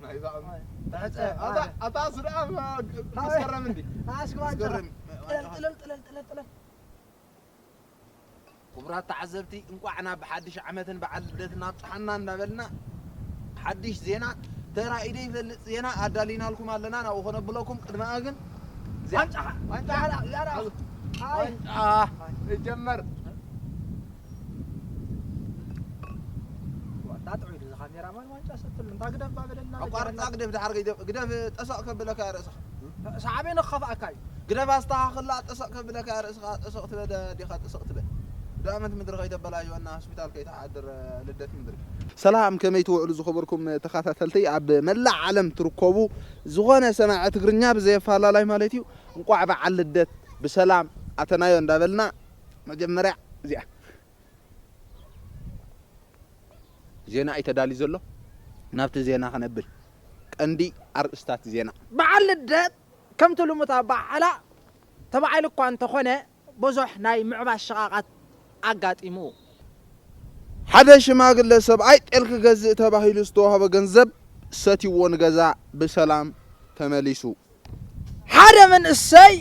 ናይዛ ኣታ ኣታ ስድኣ መስከረም እንዲ ኣስክ ዋንጫ መስከረም ጥለል ጥለል ጥለል ጥለል ጥለል። ክቡራት ተዓዘብቲ፣ እንቋዕ ናብ ሓድሽ ዓመትን በዓል ልደትን ኣብጽሓና እንዳበልና፣ ሓድሽ ዜና፣ ተራኢደ ይፈልጥ ዜና ኣዳሊናልኩም ኣለና። ናብኡ ከነብለኩም፣ ቅድሚኣ ግን እዚኣ ዋንጫ፣ ዋንጫ፣ ዋንጫ፣ ዋንጫ ይጀመር። ዋንጫ ጥዑይ እዩ፣ እዚ ካሜራማን ዋንጫ ሰትሉ፣ እንታ ግደፍ ባበለልና ኣቋርጻ በጃ። ግደፍ፣ ድሓር ግደፍ፣ ግደፍ፣ ጠሰቕ ከብለካ እያ ርእስኻ። ሰዓበይ ንኸፋእካ እዩ። ግደፍ ኣስተኻኽላ፣ ጠሰቕ ከብለካ እያ ርእስኻ፣ ጠሰቕ ትበል ዲኻ፣ ጠሰቕ ትበል። ዳመት ምድሪ ከይተበላሽወና፣ ሆስፒታል ከይትሓድር፣ ልደት ምድሪ። ሰላም፣ ከመይ ትውዕሉ ዝኸበርኩም ተኸታተልቲ? ኣብ መላእ ዓለም ትርከቡ፣ ዝኾነ ሰማዒ ትግርኛ ብዘየፋላላይ ማለት እዩ፣ እንቋዕ በዓል ልደት ብሰላም ኣተናዮ እንዳበልና፣ መጀመርያ እዚኣ ዜና እዩ ተዳልዩ ዘሎ። ናብቲ ዜና ከነብል። ቀንዲ ኣርእስታት ዜና። በዓል ልደት ከምቲ ልሙድ ኣበዓዕላ ተባዒሉ እኳ እንተኾነ፣ ብዙሕ ናይ ምዕባስ ሽቓቓት ኣጋጢሙ። ሓደ ሽማግለ ሰብኣይ ጤል ክገዝእ ተባሂሉ ዝተዋህቦ ገንዘብ ሰትይዎ ንገዛ ብሰላም ተመሊሱ። ሓደ መንእሰይ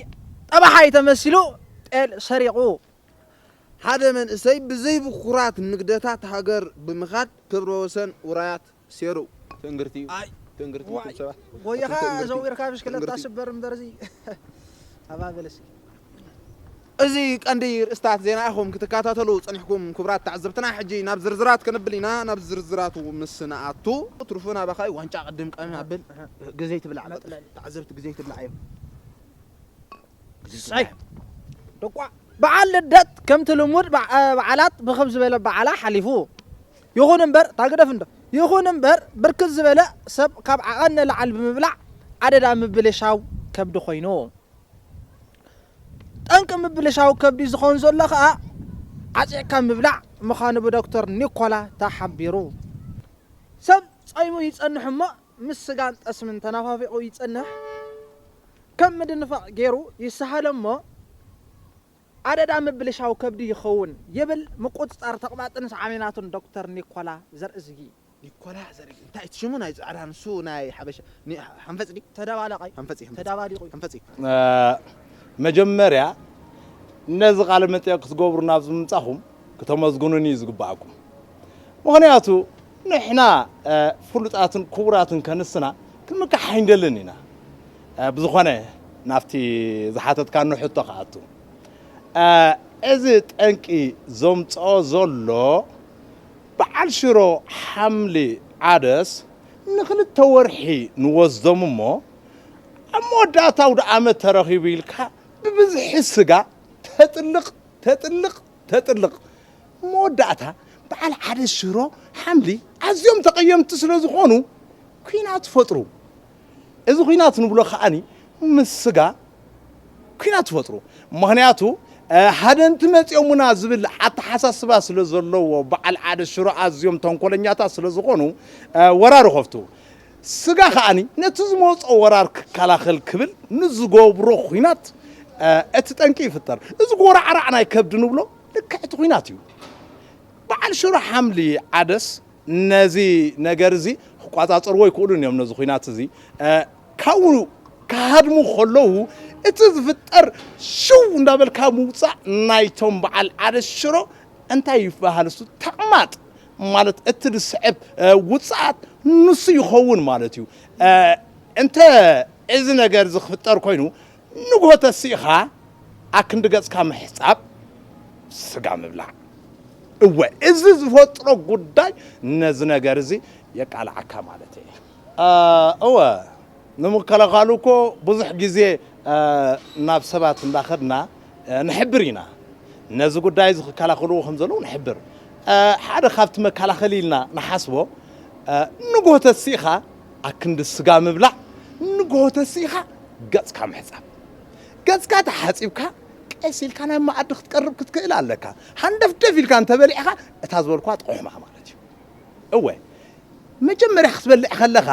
ጠባሓይ ተመሲሉ ጤል ሰሪቑ። ሓደ መንእሰይ ብዘይብኩራት ንግደታት ሃገር ብምኻድ ክብረ ወሰን ውራያት ሴሩ። ትእንግርቲ እዩ። ኣይ፣ ትእንግርቲ ዋይ፣ ትእንግርቲ ሰባት። ጎይኻ ትእንግርቲ። ዘዊርካ ብሽክለታ ትእንግርቲ። ስበር እምበር እዚ። ኣባበለሲ። እዚ ቀንዲ ርእስታት ዜና ኢኹም ክትከታተሉ ጸኒሕኩም፣ ክቡራት ተዓዘብትና። ሕጂ ናብ ዝርዝራት ክንብል ኢና። ናብ ዝርዝራቱ ምስ ንኣቱ፣ ትርፉ ናባኻ እዩ። ዋንጫ ቅድም ቀም ኣብል። ግዜ ትብላዕ። መጥለሊ። ተዓዘብቲ ግዜ ትብላዕ እዮም። ግዜ ሳይ። ትብላዕ እዮም። ደቋ በዓል ልደት ከምቲ ልሙድ በዓ-፣ በዓላት ብኽብ ዝበለ በዓላ ሓሊፉ። ይኹን እምበር፣ ታግደፍ እንዶ። ይኹን እምበር፣ ብርክት ዝበለ ሰብ ካብ ዓቐን ንላዕሊ ብምብላዕ ኣደዳ ምብልሻው ከብዲ ኮይኑ። ጠንቂ ምብልሻው ከብዲ ዝኾን ዘሎ ኸኣ ዓጺቕካ ምብላዕ ምዃኑ ብዶክተር ኒኮላ ተሓቢሩ። ሰብ ጸይሙ ይጸንሕ እሞ ምስ ስጋን ጠስምን ተናፋፊቑ ይጸንሕ። ከም ምድንፋቕ ገይሩ ይሰሃሎ እሞ ኣደዳ ምብልሻው ከብዲ ይኸውን ይብል ምቁጽጻር ተቕማጥን ሳዕቤናቱን ዶክተር ኒኮላ ዘርእዝጊ። ኒኮላ ዘርኢ እንታይ እቲ ሽሙ ናይ ጻዕዳ ንሱ ናይ ሓበሻ ኒ-፣ ሓንፈጽ ድዩ? ተደባለቐይ። ሓንፈጽ እዩ፣ ሓንፈጽ። ተደባሊቑ እዩ። ሓንፈጽ እዩ። እ፣ መጀመርያ ነዚ ቃለ መጠየቕ ክትገብሩ ናብዚ ምምጻኹም ክተመስግኑኒ እዩ ዝግባኣኩም። ምኽንያቱ ንሕና፣ እ፣ ፍሉጣትን ክቡራትን ከንስና ክንምካሕ ኣይንደልን ኢና። እ፣ ብዝኾነ ናብቲ ዝሓተትካኒ ሕቶ ክኣቱ። እ፣ እዚ ጠንቂ ዘምጽኦ ዘሎ በዓል ሽሮ ሓምሊ ዓደስ ንኽልተ ወርሒ ንወስዶም እሞ፣ ኣብ መወዳእታ ኣውደ ዓመት ተረኺቡ ኢልካ ብብዝሒ ስጋ ተጥልቕ፣ ተጥልቕ፣ ተጥልቕ። መወዳእታ በዓል ዓደስ ሽሮ ሓምሊ ኣዝዮም ተቐየምቲ ስለ ዝኾኑ ኲናት ፈጥሩ። እዚ ኲናት ንብሎ ከኣኒ ምስ ስጋ ኲናት ትፈጥሩ። ምኽንያቱ፣ እ፣ ሃደንቲ መጺኦሙና ዝብል ኣተሓሳስባ ስለ ዘለዎ፣ በዓል ዓደስ ሽሮ ኣዝዮም ተንኮለኛታት ስለ ዝኾኑ፣ እ፣ ወራር ይኸፍቱ። ስጋ ከኣኒ ነቲ ዝመጾ ወራር ክከላኸል ክብል ንዝገብሮ ኲናት፣ እ፣ እቲ ጠንቂ ይፍጠር። እዚ ጎራዕራዕ ናይ ከብዲ ንብሎ ልክዕ እቲ ኲናት እዩ። በዓል ሽሮ ሓምሊ ዓደስ ነዚ ነገር እዚ ክቋጻጸርዎ ኣይክእሉን እዮም። ነዚ ኲናት እዚ፣ እ፣ ካብኡ ክሃድሙ ከለዉ እቲ ዝፍጠር ሽው እንዳበልካ ምውጻእ ናይቶም በዓል ዓደስ ሽሮ እንታይ ይበሃል? እሱ ተቕማጥ ማለት እቲ ዝስዕብ፣ እ፣ ውጽኣት ንሱ ይኸውን ማለት እዩ። እ፣ እንተ እዚ ነገር እዚ ክፍጠር ኮይኑ ንግሆ ተሲእኻ ኣክንዲ ገጽካ ምሕጻብ፣ ስጋ ምብላዕ። እወ፣ እዚ ዝፈጥሮ ጉዳይ ነዚ ነገር እዚ የቃልዓካ ማለት እየ። እ፣ እወ፣ ንምክልኻሉ እኮ ብዙሕ ግዜ፣ እ፣ ናብ ሰባት እንዳኸድና፣ እ፣ ንሕብር ኢና። ነዚ ጉዳይ እዚ ክከላኸልዎ ከም ዘለዉ ንሕብር። እ፣ ሓደ ካብቲ መከላኸሊ ኢልና ንሓስቦ፣ እ፣ ንግሆ ተሲእኻ ኣክንዲ ስጋ ምብላዕ፣ ንግሆ ተሲእኻ ገጽካ ምሕጻብ። ገጽካ ተሓጺብካ ቀስ ኢልካ ናብ መኣዲ ክትቀርብ ክትክእል ኣለካ። ሃንደፍደፍ ኢልካ እንተበሊዕኻ እታ ዝበልኳ ጥቑሕ ኢኻ ማለት እዩ። እወ፣ መጀመርያ ክትበልዕ ከለኻ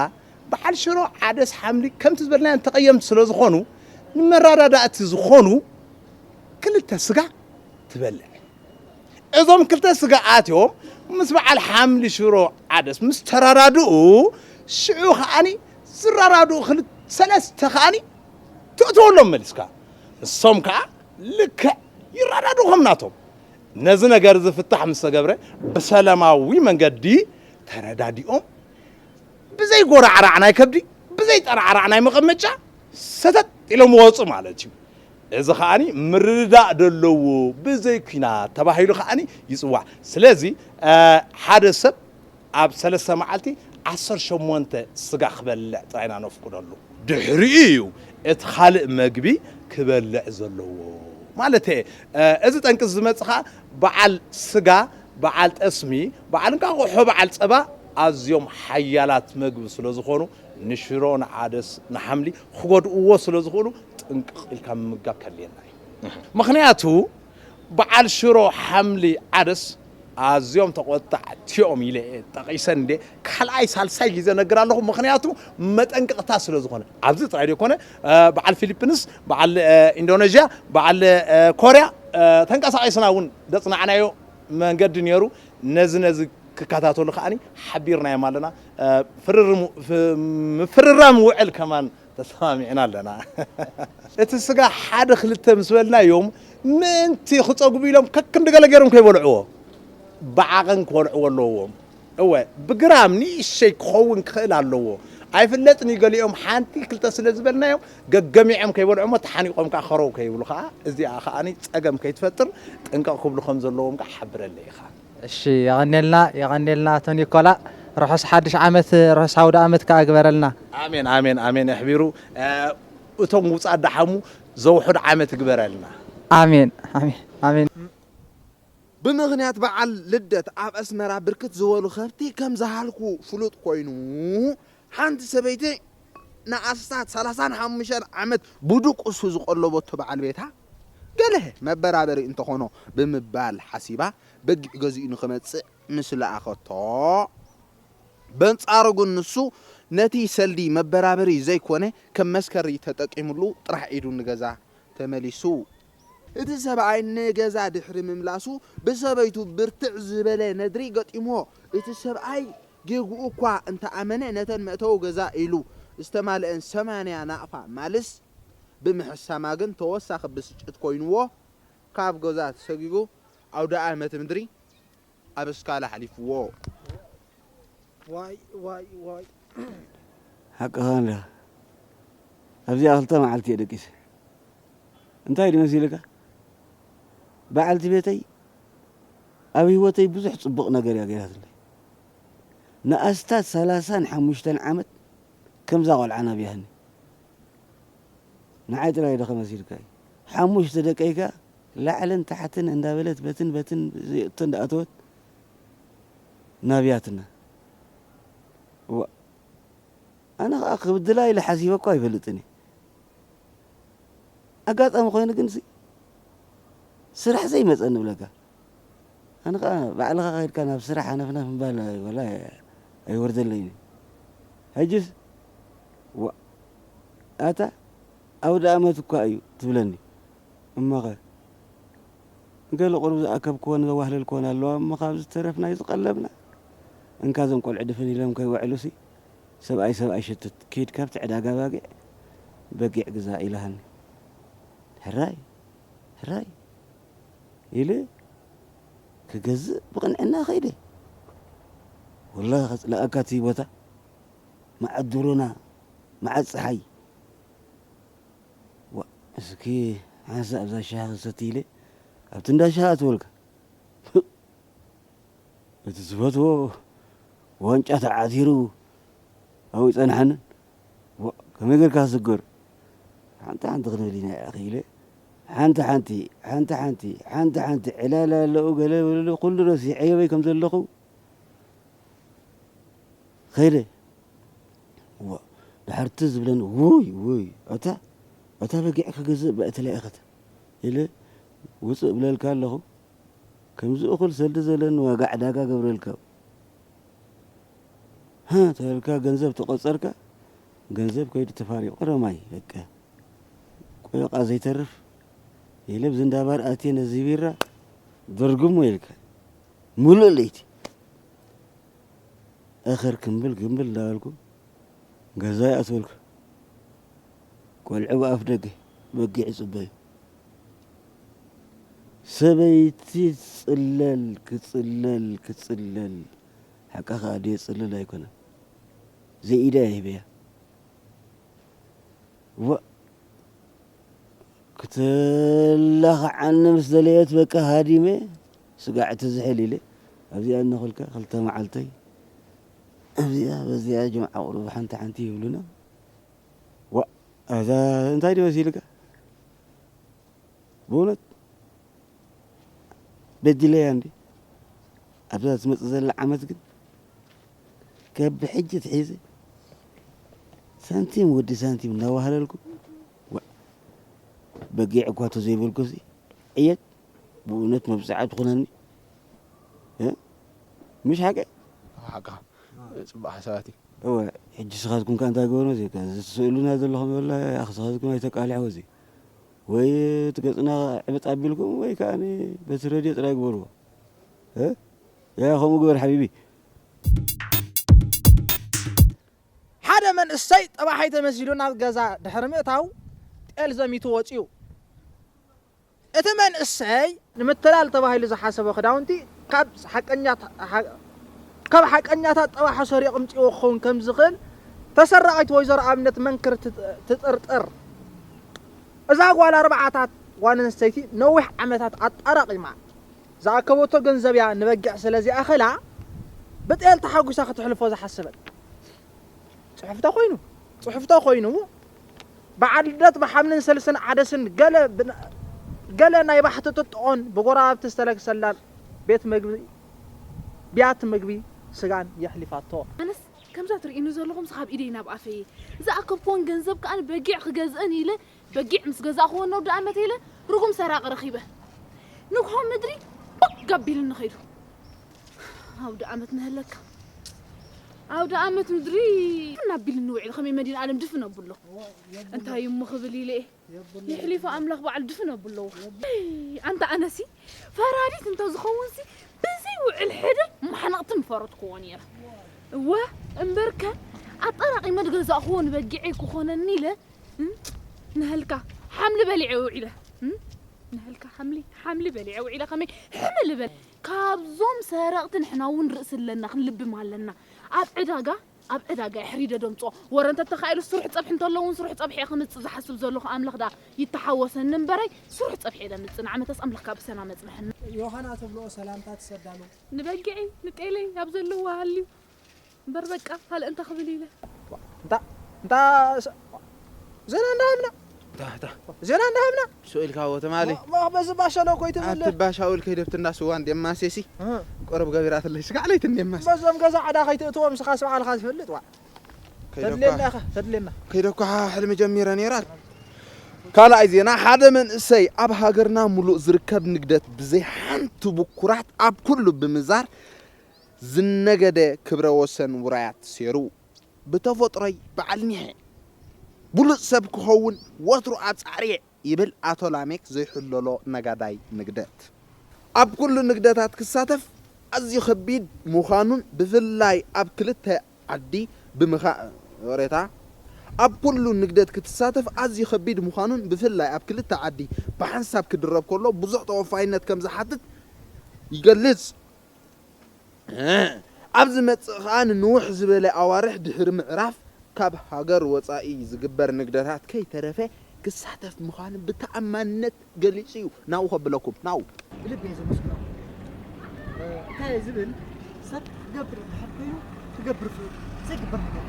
በዓል ሽሮ ዓደስ ሓምሊ ከምቲ ዝበልናዮ ተቐየምቲ ስለ ዝኾኑ ንመረዳዳእቲ ዝኾኑ ክልተ ስጋ ትበልዕ። እዞም ክልተ ስጋ ኣትዮም ምስ በዓል ሓምሊ ሽሮ ዓደስ ምስ ተረዳድኡ ሽዑ ከዓኒ ዝራዳድኡ ክልተ ሰለስተ ከዓኒ ትእትወሎም መሊስካ። ንሶም ከኣ ልክዕ ይራዳድኡ ከም ናቶም። ነዚ ነገር ዝፍታሕ ምስ ተገብረ ብሰላማዊ መንገዲ ተረዳዲኦም ብዘይ ጎራዕራዕ ናይ ከብዲ ብዘይ ጠራዕራዕ ናይ መቐመጫ ሰተት ኢሎም ወፁ ማለት እዩ። እዚ ከዓኒ ምርድዳእ ደለዎ ብዘይ ኲናት ተባሂሉ ከዓኒ ይፅዋዕ። ስለዚ ሓደ ሰብ ኣብ ሰለስተ መዓልቲ ዓሰርተ ሸሞንተ ስጋ ክበልዕ ጥራይ ኢና ነፍቅደሉ። ድሕሪኡ እዩ እቲ ካልእ መግቢ ክበልዕ ዘለዎ ማለት እየ። እዚ ጠንቂ ዝመጽእ ኸዓ በዓል ስጋ፣ በዓል ጠስሚ፣ በዓል እንቃቑሖ፣ በዓል ጸባ ኣዝዮም ሓያላት መግቢ ስለ ዝኾኑ ንሽሮ፣ ንዓደስ፣ ንሓምሊ ክጎድእዎ ስለ ዝኽእሉ ጥንቅቕ ኢልካ ምምጋብ ከድልየና እዩ። ምኽንያቱ በዓል ሽሮ ሓምሊ ዓደስ ኣዝዮም ተቖጣዕቲ እዮም ኢለ እየ ጠቒሰ እንዴ ካልኣይ ሳልሳይ ግዜ ነግር ኣለኹ። ምኽንያቱ መጠንቀቕታ ስለ ዝኾነ ኣብዚ ጥራይ ዘይኮነ በዓል ፊሊፒንስ፣ በዓል ኢንዶኔዥያ፣ በዓል ኮርያ ተንቀሳቒስና እውን ዘጽናዕናዮ መንገዲ ነይሩ። ነዚ ነዚ ክከታተሉ ከዓኒ ሓቢርናዮም ኣለና። ምፍርራም ውዕል ከማን ተሰማሚዕና ኣለና። እቲ ስጋ ሓደ ክልተ ምስ በልናዮም ምእንቲ ክጸግቡ ኢሎም ከክንዲ ገለ ገይሮም ከይበልዕዎ ብዓቐን ክበልዕዎ ኣለዎም። እወ ብግራም ንእሸይ ክኸውን ክኽእል ኣለዎ። ኣይፍለጥን እዩ፣ ገሊኦም ሓንቲ ክልተ ስለ ዝበልናዮም ገገሚዖም ከይበልዑ እሞ ተሓኒቖም ከዓ ከረው ከይብሉ ከዓ እዚኣ ከዓኒ ጸገም ከይትፈጥር ጥንቀቕ ክብሉ ከም ዘለዎም ከዓ ሓብረለይ ኢኻ። እሺ፣ የቐኔልና፣ የቐኔልና ኣቶ ኒኮላ። ርሑስ ሓድሽ ዓመት፣ ርሑስ ኣውደ ኣመት ከኣ ግበረልና። ኣሜን፣ ኣሜን፣ ኣሜን። ኣሕቢሩ እቶም ውጻእ ደሓሙ ዘውሑድ ዓመት ግበረልና። ኣሜን፣ ኣሜን፣ ኣሜን። ብምኽንያት በዓል ልደት ኣብ ኣስመራ ብርክት ዝበሉ ከብቲ ከም ዝሃልኩ ፍሉጥ ኮይኑ፣ ሓንቲ ሰበይቲ ንኣስታት ሰላሳን ሓሙሽተን ዓመት ብድቁሱ ዝቐለበቶ በዓል ቤታ፣ ገለ መበራበሪ እንተኾኖ ብምባል ሓሲባ በጊዕ ገዚኡ ንኽመጽእ ምስ ለኣኸቶ፣ በንጻሩ ግን ንሱ ነቲ ሰልዲ መበራበሪ ዘይኮነ ከም መስከሪ ተጠቂምሉ ጥራሕ ኢዱ ንገዛ ተመሊሱ። እቲ ሰብኣይ ንገዛ ድሕሪ ምምላሱ ብሰበይቱ ብርትዕ ዝበለ ነድሪ ገጢምዎ። እቲ ሰብኣይ ጌግኡ እኳ እንተኣመነ ነተን መእተዊ ገዛ ኢሉ ዝተማልአን ሰማንያ ናቕፋ ማልስ ብምሕሳማ ግን ተወሳኺ ብስጭት ኮይንዎ ካብ ገዛ ተሰጊጉ ኣውደኣመት ምድሪ ኣብ እስካላ ኣሕሊፍዎ። ዋይ ዋይ ዋይ ሓቅኻ ኣለኻ ኣብዚኣ ክልተ መዓልቲ እየ ደቂሰ እንታይ ድዩ መሲልካ በዓልቲ ቤተይ ኣብ ህይወተይ ብዙሕ ፅቡቕ ነገር እያ ገይራትለይ ንኣስታት ሰላሳን ሓሙሽተን ዓመት ከምዛ ቆልዓ ናብያህኒ ንዓይ ጥራይ ዶ ከመሲልካ እዩ ሓሙሽተ ደቀይ ከኣ ላዕልን ታሕትን እንዳበለት በትን በትን ዘይእቶ እንዳኣተወት ናብያትና እዋ ኣነ ከኣ ክብድላ ኢለ ሓሲበ እኳ ኣይፈልጥን እየ ኣጋጣሚ ኮይኑ ግን ስራሕ ዘይመፀ ንብለካ ኣነ ከዓ ባዕልኻ ከይድካ ናብ ስራሕ ሃነፍነፍ ምባል ወላ ኣይወርደለይን ሕጅስ ዋ ኣታ ኣውደ ኣመት እኳ እዩ ትብለኒ እሞኸ ገለ ቁሩብ ዝኣከብክዎን ዘዋህለልክዎን ኣለዋ እሞ ካብ ዝተረፍ ናይ ዝቐለብና እንካ እዞም ቆልዑ ድፍን ኢሎም ከይውዕሉሲ ሰብኣይ ሰብኣይ ሸትት ኪድ ካብቲ ዕዳጋ ባጊዕ በጊዕ ግዛእ ኢላሃኒ ሕራይ ሕራይ ኢለ ክገዝእ ብቕንዕና ከይደ ወላሂ ከፅላኣካ እቲ ቦታ መዓት ዱሩና መዓት ፀሓይ ዋ እስኪ ሓንሳእ ኣብዛ ሻሂ ክሰቲ ኢለ ኣብቲ እንዳ ሻሂ ኣትወልካ እቲ ዝፈትዎ ዋንጫ ተዓቲሩ ኣብኡ ይጸንሓንን ከመይ ጌርካ ስገር ሓንቲ ሓንቲ ክንብል ኢና ኢለ ሓንቲ ሓንቲ ሓንቲ ሓንቲ ሓንቲ ሓንቲ ዕላል ኣለኡ ገለ በለሉ ኩሉ ረሲዐዮ በይ ከም ዘለኹ ኸይደ እዋ ድሓርቲ ዝብለኒ ውይ ውይ እታ እታ በጊዕ ክገዝእ ብእትለይ እኸተ ኢለ ውፅእ እብለልካ ኣለኹ ከምዚ እኹል ሰልዲ ዘለኒ ዋጋ ዕዳጋ ገብረልካ ሃ ተበልካ ገንዘብ ተቆፀርካ ገንዘብ ከይዱ ተፋሪቁ ረማይ በቃ ቆዮቃ ዘይተርፍ ኢለ ብዚ እንዳባር ኣትየ ነዚ ቢራ ድርግሞ ኢልካ ሙሉእ ለይቲ እኽር ክምብል ክምብል እንዳበልኩ ገዛ ይኣትወልኩ። ቆልዑ ብኣፍ ደገ በጊዕ ይጽበዩ። ሰበይቲ ትጽለል፣ ክጽለል፣ ክጽለል። ሓቃ ከኣ ድየ ጽልል ኣይኮነን። ዘይኢዳ እየ ሂበያ። ዋ፣ ክትላኽዓኒ ምስ ደለየት በቃ ሃዲመ ስጋዕ ትዝሕል ኢለ። ኣብዚኣ እናኾልካ ክልተ መዓልተይ ኣብዚኣ በዚኣ ጅምዓ ቁሩብ ሓንቲ ሓንቲ ይብሉና። ዋ፣ ኣዛ እንታይ ድዩ መሲልካ? ብእውነት በዲለያ እንዲ ኣብዛ ትመጽእ ዘላ ዓመት ግን ካብ ብሕጂ ትሒዘ ሳንቲም ወዲ ሳንቲም እናዋህለልኩ ዋ፣ በጊዕ እኳ ተዘይበልኩሲ ዕየት ብእውነት መብጽዓ ትኹነኒ። እ? ምሽ ሓቀ? ሓቃ። ጽቡቕ ሓሳባት እዩ። እወ፣ ሕጂ ስኻትኩም ከ እንታይ ገበሩ? እዚ ከ ዝስእሉና ዘለኹም ወላ ኣኽ ስኻትኩም ኣይተቃልሕዎ እዚ። ወይ እቲ ገጽና ዕብጥ ኣቢልኩም ወይ ከኣ በቲ ረድዮ ጥራይ ግበርዎ። እ? ያ ከምኡ ግበር ሓቢቢ። ሓደ መንእሰይ ጠባሓይ ተመሲሉ ናብ ገዛ ድሕሪ ምእታው ጤል ዘሚቱ ወጺኡ። እቲ መንእሰይ ንምትላል ተባሂሉ ዝሓሰቦ ክዳውንቲ ካብ ሓቀኛት-፣ ሓ-፣ ካብ ሓቀኛታት ጠባሓ ሰሪቑ ኣምጺእዎ ክኸውን ከም ዝኽእል ተሰራቒት ወይዘሮ ኣብነት መንክር ትጥ-፣ ትጥርጥር። እዛ ጓል ኣርባዓታት ጓል ኣንስተይቲ ነዊሕ ዓመታት ኣጣራቒማ ዝኣከበቶ ገንዘብ እያ ንበጊዕ ስለ ዝኣኸላ ብጤል ተሓጒሳ ክትሕልፎ ዝሓሰበት። ጽሑፍታ ኮይኑ፣ ጽሑፍታ ኮይኑ፣ በዓል ልደት ብሓምልን ሰልስን ዓደስን ገለ ብን-፣ ገለ ናይ ባሕቲ ጥጥቖን ብጎረባብቲ ዝተለግሰላን ቤት መግቢ፣ ብያት መግቢ ስጋን የሕሊፋቶ። ኣነስ ከምዛ ትርእይኒ ዘለኹም ካብ ኢደይ ናብ ኣፈይ ዝኣከብክዎን ገንዘብ ከኣ በጊዕ ክገዝእን ኢለ በጊዕ ምስ ገዛእክዎ ነውዲ ኣመት ኢለ ርጉም ሰራቂ ረኺበ። ንግሆ ምድሪ ቦግ ኣቢሉኒ ኸይዱ። ኣውደ ኣመት ንህለካ። ኣውደ ኣመት ምድሪ ድፍን ኣቢሉኒ ውዒሉ ከመይ መድኃኔዓለም ድፍን ኣብሎ። እንታይ እሞ ክብል ኢለ እየ። የሕሊፉ ኣምላኽ ባዕሉ ድፍን ኣብሎ። ኣይ፣ ኣንታ ኣነሲ ፈራዲት እንተ ዝኸውንሲ ብዘይ ውዕል ሕድር ማሕነቕቲ ምፈረድክዎ ነይረ። እወ፣ እምበርከ ኣጠራቒመ ዝገዛእክዎ ንበጊዐይ ክኾነኒ ኢለ እም? ንህልካ ሓምሊ በሊዐ ውዒለ። እም? ንህልካ ሓምሊ፣ ሓምሊ በሊዐ ውዒለ ከመይ ሕምል በል። ካብዞም ሰረቕቲ ንሕና እውን ርእሲ ኣለና፣ ክንልብም ኣለና። ኣብ ዕዳጋ፣ ኣብ ዕዳጋ እየ ሕሪደ ደምጾ። ወረ እንተተኻኢሉ ስሩሕ ጸብሒ እንተሎ እውን ስሩሕ ጸብሒ እየ ክምጽእ ዝሓስብ ዘለኹ። ኣምላኽ ደኣ ይተሓወሰኒ እምበረይ ስሩሕ ጸብሒ እየ ደምጽእ። ንዓመታስ ኣምላኽ ካብ ብሰላም ኣጽንሐና። ዮሃና ትብልኦ ሰላምታ ትሰዳሉ። ንበጊዐይ፣ ንጤለይ ኣብ ዘለዎ ሃልዩ። እምበር በቃ ካልእ እንታይ ክብል ኢለ። እንታ፣ እንታ፣ ስ-፣ ዜና እንዳሃብና። እንታ፣ እንታ። ዜና እንዳሃብና። ስኡ ኢልካዎ ትማሊ። ማ-፣ ማ-፣ በዚ ባሻሎ እኮ ኣይትብል። ኣቲ ባሻ ውል ከይደብትና ስዋ እንደ ማሴሲ። እ። ቆረብ ገቢራትለይ ስጋዕ ለይት እንደ ማሴ። በዞም ገዛ ዓዳ ከይትእትዎም ስኻ ስብዓልካ ትፈልጥ ዋ። ከይደኳ-፣ ተድልየና ኢኻ፣ ተድልየና። ከይደኳ ሕልሚ ጀሚረ ነይራ። ካልኣይ ዜና፣ ሓደ መንእሰይ ኣብ ሃገርና ሙሉእ ዝርከብ ንግደት ብዘይ ሓንቲ ብኩራት ኣብ ኩሉ ብምዛር ዝነገደ ክብረ ወሰን ውራያት ሴሩ። ብተፈጥሮይ በዓል ኒሐ ብሉጽ ሰብ ክኸውን ወትሩ ኣብ ጻዕሪ እየ ይብል ኣቶ ላሜክ ዘይሕለሎ ነጋዳይ ንግደት። ኣብ ኩሉ ንግደታት ክሳተፍ ኣዝዩ ከቢድ ምዃኑን ብፍላይ ኣብ ክልተ ዓዲ ብምኻ-፣ ወሬታ ኣብ ኩሉ ንግደት ክትሳተፍ ኣዝዩ ከቢድ ምዃኑን ብፍላይ ኣብ ክልተ ዓዲ ብሓንሳብ ክድረብ ከሎ ብዙሕ ተወፋይነት ከም ዝሓትት ይገልጽ። እ፣ ኣብ ዝመጽእ ከኣ ንንውሕ ዝበለ ኣዋርሕ ድሕሪ ምዕራፍ ካብ ሃገር ወጻኢ ዝግበር ንግደታት ከይተረፈ ክሳተፍ ምዃኑ ብተኣማንነት ገሊጹ እዩ። ናብኡ ከብለኩም፣ ናብኡ። ብልቢ እየ ዘመስግኖ። እ፣ እንታይ እየ ዝብል፣ ሰብ ክገብር እንድሕር ኮይኑ ክገብር ይኽእል፣ ዘይግበር ነገር።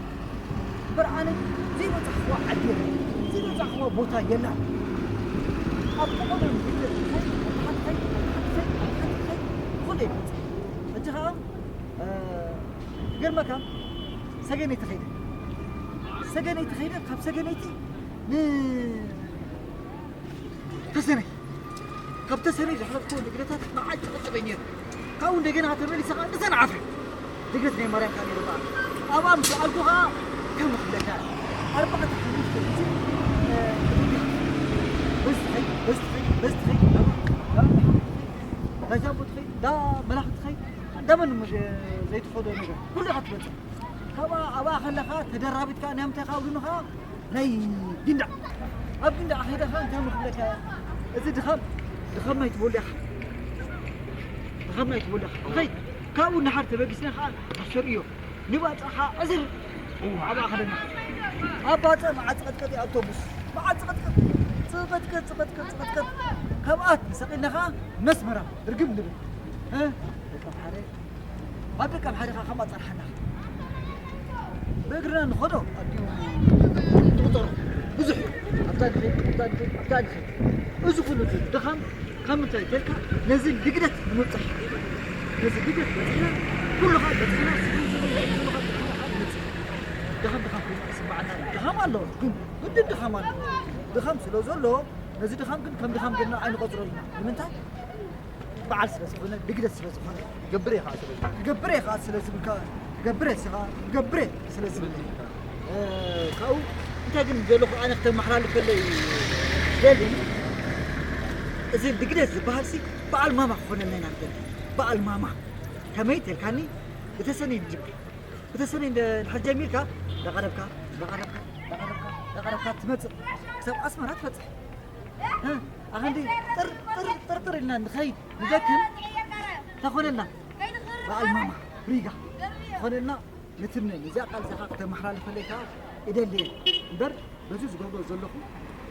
እምበር ኣነ ዘይበጻሕክዋ ዓዲ የለን፣ ዘይበጻሕክዋ ቦታ የላን። ኣብ ጥቕሚ ንግደት እንታይ፣ ኣብ ሓንቲ እንታይ፣ ኣብ ሓንቲ እንታይ፣ ኣብ ሓንቲ እንታይ፣ ብኹሉ እየ ዝመጽእ። ሕጂ ኸኣ፣ እ፣ ይገርመካ፣ ሰገነይቲ ኸይደ። ሰገነይቲ ኸይደ፣ ካብ ሰገነይቲ ን-፣ ተሰነይ። ካብ ተሰነይ ዘሕለፍክዎ ንግደታት ንዓይ ጨቕጨቐ ነይሩ። ካብኡ እንደገና ተመሊሰ ኸዓ ንሰንዓፈ። ንግደት ናይ ማርያም ከኣ ነይሩ ኸዓ። ኣብኣ ምስ ወዓልኩ ኸዓ ከም ክብለካ፣ ኣርባዕተ ሓሙሽተ ግዜ፣ እ፣ በዚ ትኸይድ፣ በዚ ትኸይድ፣ በዚ ትኸይድ፣ ናብኣ፣ ናብኣ፣ ናብኣ ትኸይድ፣ ናብኣ መላኺ ትኸይድ፣ እንዳ መን እሞ ዘይትኸዶ ነገር፣ ኩሉ ኢኻ ትበጽሕ። ካብኣ ኣብኣ ከለኻ ተደራቢትካ ናይ ምንታይ ካብ ግንኻ ናይ ግንዳዕ ኣብ ግንዳዕ ከይደኻ እንታይ ምኽለካ እዚ ድኻም ድኻም ናይ ትበሉ ኢኻ ድኻም ናይ ትበሉ ኢኻ ከይ ካብኡ ንሓር ተበጊስና ኸዓ ኣሰር እዮ ንባፅኻ ዕዝር ኣብኣ ከደና ኣብ ባፅእ መዓፅቐጥቀጢ ኣውቶቡስ መዓፅቐጥቀጥ ፅቐጥቀጥ ፅቐጥቀጥ ፅቐጥቀጥ ካብኣ ተሰቒልና ኸዓ መስመራ ርግም ንብል እ ደቀም ሓደ ኣብ ደቀም ሓደ ኸዓ ከም ኣፀርሓና ብእግርና ንኸዶ ኣዲኡ ትቑፀሩ ብዙሕ እዩ ኣብታ ድኸ ኣብታ ድኸ ኣብታ ድኸ እዚ ኩሉ ድኻም ካብ ምንታይ ተልካ ነዚ ልግደት ንምብፃሕ ነዚ ልግደት በፂሕና ኩሉ ኸዓ በፂሕና ስጉን ስጉን ስጉን ስጉን ኸዓ በፂሕና ድኻም ድኻም ኮይኑ ኣይስምዓና እዩ ድኻም ኣሎ ግን ግድን ድኻም ኣሎ ድኻም ስለ ዘሎ ነዚ ድኻም ግን ከም ድኻም ጌርና ኣይንቆፅረሉና ንምንታይ በዓል ስለ ዝኾነ ልግደት ስለ ዝኾነ ክገብር እየ ከዓ ስለ ዝብል ክገብር እየ ከዓ ስለ ዝብልካ ክገብር እየ ስኻ ክገብር እየ ስለ ዝብል ካብኡ እንታይ ግን ዘለኹ ኣነ ክተመሓላልፈለይ ደሊ እዚ ልግደት ዝበሃል ሲ በዓል ማማ ክኾነልና ንደሊ በዓል ማማ ከመይ ተልካኒ ብተሰነይ ንጅምር ብተሰነይ እንድሕር ጀሚርካ እንዳቐረብካ እንዳቐረብካ እንዳቐረብካ እንዳቐረብካ ትመፅእ ክሳብ ኣስመራ ትበፅሕ ኣኸንዲ ጥርጥርጥርጥር ኢልና ንኸይድ ንደክም ተኾነልና በዓል ማማ ሪጋ ዝኾነልና ንትምነ ነዚኣ ቃል እዚኻ ክተመሓላልፈለይ ከዓ እደሊ እየ እምበር በዚ ዝገብሮ ዘለኹ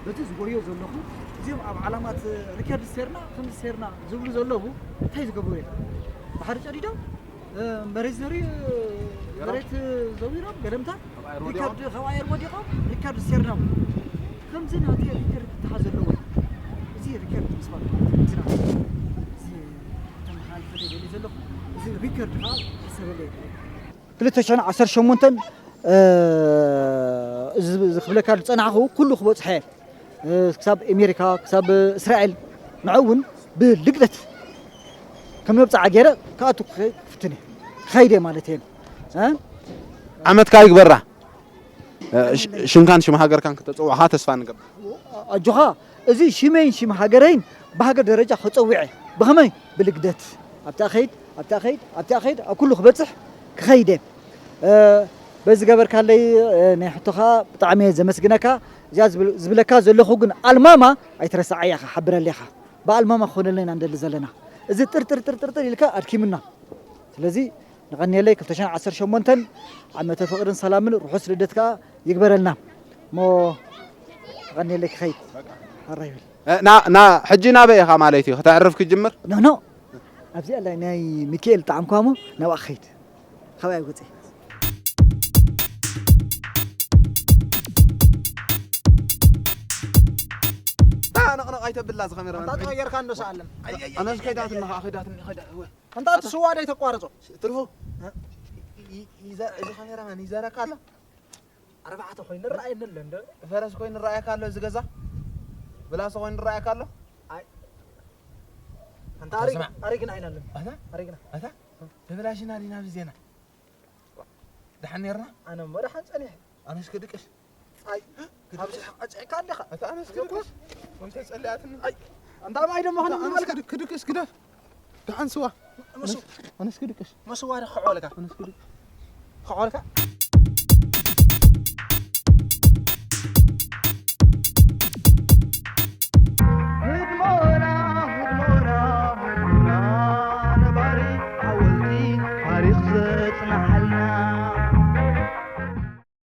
በቲ ዝጎዮ ዘለኹ እዚኦም ኣብ ዓላማት ሪከርድ ሴርና ከም ሴርና ዝብሉ ዘለዉ እንታይ ዝገብሩ እዮም ብሓደ ጨዲዶም መሬት ዘሪ መሬት ዘዊሮም ገለምታ ሪካርድ ካብ ኣየር ወዲቖም ሪካርድ ሴርናው ከምዚ ናተይ ሪከርድ ክተሓዝ ዘለዎ እዚ ሪከርድ ምስባል እዚ ናተይ እዚ ተመሓላልፈ ደሊ ዘለኹ እዚ ሪከርድ ከዓ ሕሰበለይ ክልተ ሽሕን ዓሰርተ ሸሞንተን እዚ ክብለካ ዝፀናሕኹ ኩሉ ክበፅሐ ክሳብ ኣሜሪካ ክሳብ እስራኤል ንዑ እውን ብልግደት ከም መብፅዓ ገይረ ክኣቱ ክፍትን ክኸይደ ማለት እየ ዓመትካ ይግበራ ሽምካን ሽም ሃገርካን ክተፀውዕኻ ተስፋ ንገብር ኣጆኻ እዚ ሽመይን ሽም ሃገረይን ብሃገር ደረጃ ክፀውዐ ብኸመይ ብልግደት ኣብታ ኸይድ ኣብታ ኸይድ ኣብታ ኸይድ ኣብ ኩሉ ክበፅሕ ክኸይደ በዚ ገበርካለይ ናይ ሕቶኻ ብጣዕሚ እየ ዘመስግነካ እዚኣ ዝብለካ ዘለኹ ግን ኣልማማ ኣይትረስዓያ ኢኻ ሓብረለይ ኢኻ ብኣልማማ ክኾነልና ኢና ንደሊ ዘለና እዚ ጥርጥርጥርጥርጥር ኢልካ ኣድኪምና ስለዚ ነቐንየለይ ክልተ ሽሕን ዓሰርተ ሸሞንተን ዓመተ ፍቕርን ሰላምን ርሑስ ልደት ከኣ ይግበረልና እሞ ነቐንየለይ ክኸይድ ሓራ ይብል እ፣ ና ና ሕጂ ናበይ ኢኻ ማለት እዩ ከተዕርፍ ክጅምር ኖ ኖ ኣብዚኣ ላይ ናይ ሚካኤል ጣዕምኳ እሞ ናብኣ ክኸይድ ካብኣ ይወፅእ ነቕነቕ ኣይተብላ ዝኸሜራ ኣንታ ተቐየርካ እንዶ ሰኣለን ኣነስ ከይዳትኒ ከዓ ከይዳትኒ ከይዳ ኣንታ እቲ ስዋ ዶ ተቋርጾ ትርፉ እዚ ካሜራማን ይዘረካ ኣሎ ኣርባዕተ ኮይኑ ረኣየኒ ኣሎ እንደ ፈረስ ኮይኑ ረኣየካ ኣሎ እዚ ገዛ ብላሶ ኮይኑ ረኣየካ ኣሎ ኣይ ኣንታ ኣሪግ ኣሪግና ኣይናለን ኣታ ኣሪግና ኣታ ተበላሽና ዲና ብዜና ደሓን ነርና ኣነ እሞ ደሓን ጸኒሐ ኣነስ ክድቅስ ኣይ ኣብዚ ሕቐጭዕካ ኣለኻ ኣታ ኣነስ ክድቅስ ወይተ ጸልያትኒ ኣይ ኣንታ ማይ ደሞ ኸነ ኣነስ ንበልካ ክድቅስ ግደፍ ደሓን ስዋ መስ- ኣነስ ክድቅስ መስዋሪ ክዖልካ ኣነስ ክድቅስ ክዖልካ